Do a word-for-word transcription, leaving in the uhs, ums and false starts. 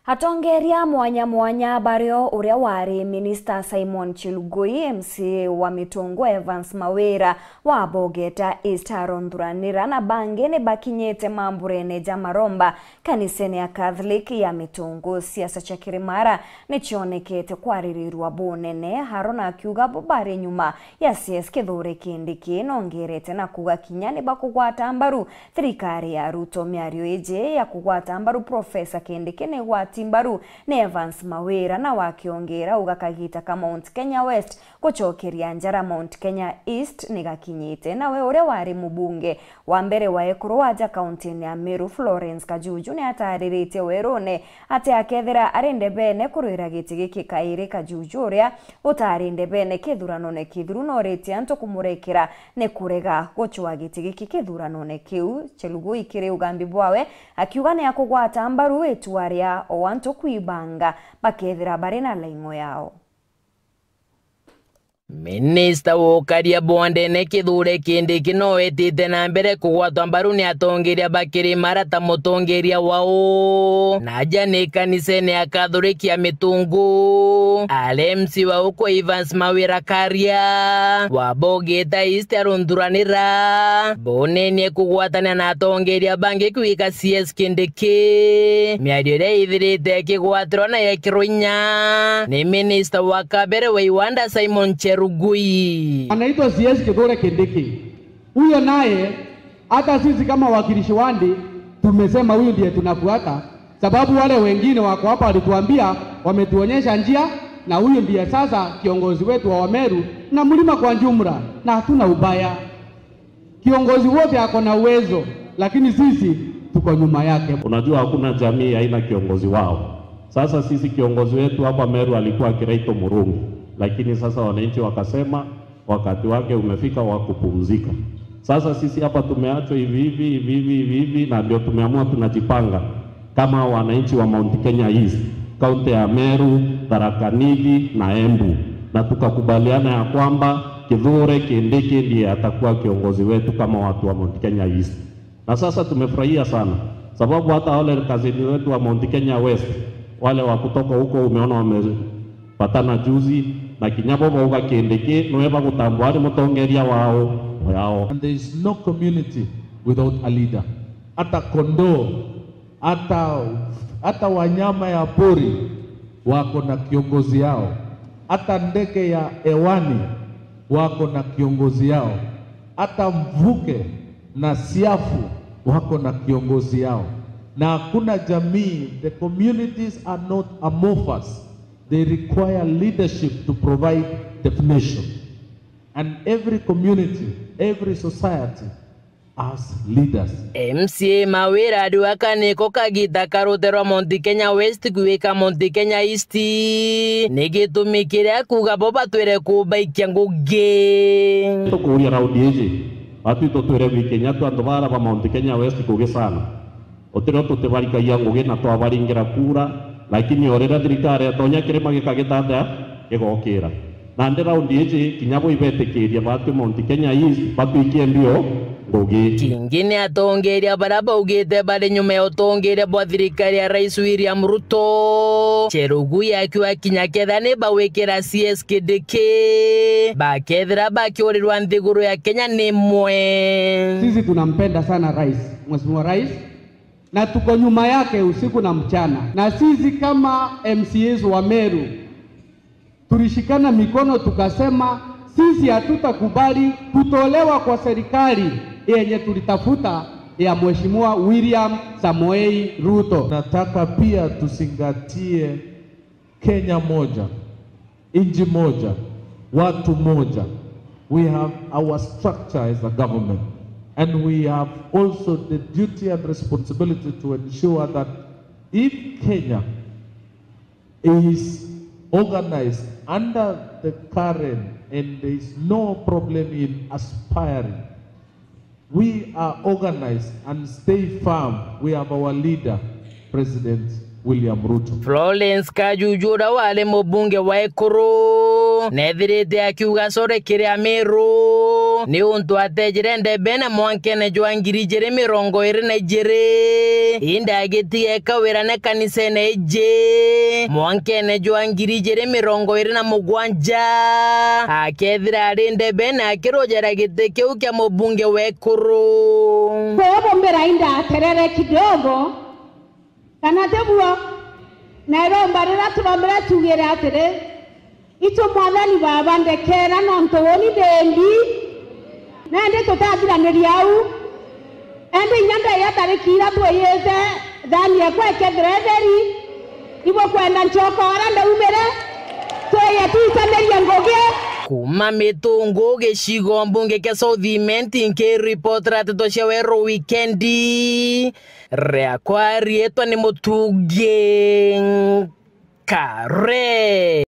Atongeria mwanya mwanya bario uria wari minista Simon Chelugui, M C A wa Mitungu Evans Mawira wa Bogeta East aronthuranira na bangi ni bakinyite mamburene ja maromba kanisene ya Catholic ya Mitungu. Siasa cia Kirimara ni cionekete kwaririrua bunene, Haruna akiuga bo bari nyuma ya C S Kithure Kindiki nongerete na kuuga kinya ni bakugwata mbaru thirikari ya Ruto. Miario iji ya kugwata mbaru Profesa Kindiki ni gwati mbaru ni Evans Mawira, na wakiongera uga kagita ka Mount Kenya West gucokeria njara Mount Kenya East ni gakinyite. Nawe uria wari mubunge wa mbere wa ekuru aja kauntini ya Meru, Florence Kajuju, ni atariritie werune ati akethira ari ndebene kurwira giti giki kairi, Kajuju uria utari ndebene kithuranone kithiru noritie antu kumurekera ni kurega gucwa giti giki kithuranone kiu. Chelugui kiri ugambi bwawe akiuga ni akugwata mbaru itua ria o antu kwibanga bakethira bari na laing'o yao. Minista wa ukaria bwa ndene Kithure Kindiki no etite na mbere kugwatwa mbaru ni atongeria ba Kirimara ta mutongeria wao, na aja ni kanisene ya Kathoriki ya Mitungu. Ari M C wa uko Evans Mawira Karia wa Bogeta East arunthuranira bunenie kugwatania na atongeria bangi kwika C S Kindiki. Miario iria ithirite ikigwatirwa na yekirwa inya ni minista wa kabere wa iwanda Simon Cherugui. Anaitwa C S Kithure Kindiki. Huyo naye, hata sisi kama wakilishi wandi tumesema huyu ndiye tunafuata, sababu wale wengine wako hapa walituambia, wametuonyesha njia, na huyu ndiye sasa kiongozi wetu wa Wameru na mlima kwa jumla, na hatuna ubaya. Kiongozi wote ako na uwezo, lakini sisi tuko nyuma yake. Unajua, hakuna jamii haina kiongozi wao. Sasa sisi, kiongozi wetu hapa Meru alikuwa Kiraitu Murungi, lakini sasa wananchi wakasema wakati wake umefika wa kupumzika. Sasa sisi hapa tumeachwa hivi hivi hivi hivi hivi hivi, na ndio tumeamua tunajipanga kama wananchi wa Mount Kenya East, kaunti ya Meru, Tharaka Nithi na Embu, na tukakubaliana ya kwamba Kithure Kindiki ndiye atakuwa kiongozi wetu kama watu wa Mount Kenya East. Na sasa tumefurahia sana, sababu hata wale kazini wetu wa Mount Kenya West, wale wa kutoka huko, umeona wamepatana juzi, na kinya bo bauga Kindiki niwe bagutambwa ari mutongeria wao yao. And there is no community without a leader. Hata kondoo, hata, hata wanyama ya pori wako na kiongozi yao, hata ndege ya hewani wako na kiongozi yao, hata mvuke na siafu wako na kiongozi yao. Na hakuna jamii, the communities are not amorphous. They require leadership to provide definition. And every community, every society as leaders. M C A Mawira ariuga ka niko kagita ka rutere rwa Mount Kenya West gwika Mount Kenya East, ni gitumi kiria kuuga bo batwire kubaikia ngugi. Tukuuria raundi iji, batwi tutwire gwikia inya tu antu bara ba Mount Kenya West ngugi sana. Utirio tutibarikagia ngugi na twabaringira kura, lakini o riria thirikari yatonya kirima gikagita atia? Gigokira. Nandi raundi iji kinya bo ibetikiria batwi Mount Kenya East batwikie mbio ngugi. Kingi ni atongeria baria baugite bari nyuma ya utongeria bwa thirikari ya Rais William Ruto. Chelugui akiuga kinya ketha ni bawikira C S Kindiki, bakethira bakiurirwa nthiguru ya Kenya ni mwe. Sisi tunampenda sana rais, Mheshimiwa Rais, na tuko nyuma yake usiku na mchana. Na sisi kama M C As wa Meru tulishikana mikono tukasema sisi hatutakubali kutolewa kwa serikali yenye tulitafuta ya Mheshimiwa William Samoei Ruto. Nataka pia tuzingatie Kenya moja, nchi moja, watu moja. We have our structure as a government, and we have also the duty and responsibility to ensure that if Kenya is organized under the current and there is no problem in aspiring, we are organized and stay firm. We have our leader, President William Ruto. Florence Kajuju, uria wari mubunge wa Ekuru, nethirite akiuga sore kiri Ameru ni untu atejire ndebene mwankene jwa ngiri ijiri mirongo iri na ijiri. Indi agitigeka wirane kanisene iji mwankene jwa ngiri ijiri mirongo iri na mugwanja, akethira ari ndebe na akirujera giti kiu kia mubunge wekuru. Kwoguo mbira indaterere kidogo, kana ti buo? Na iromba riria turombire tuugire atiri, Itu Mwathani Baba, ndekeera, nontu uuni ndi mbi, na indi tutathiraniria au. Indi inya ndeya tariki iria twiyite, thani ekwa ikethira itheri, ibukwenda ncoka ora ndaumire, twiye tuitanirie ngugi. Kuuma Mitungu, gicigo mbunge kia South Imenti, nkiripotera nteto cia Weru Wikendi, riakwa riitwa ni Mutungi Kare.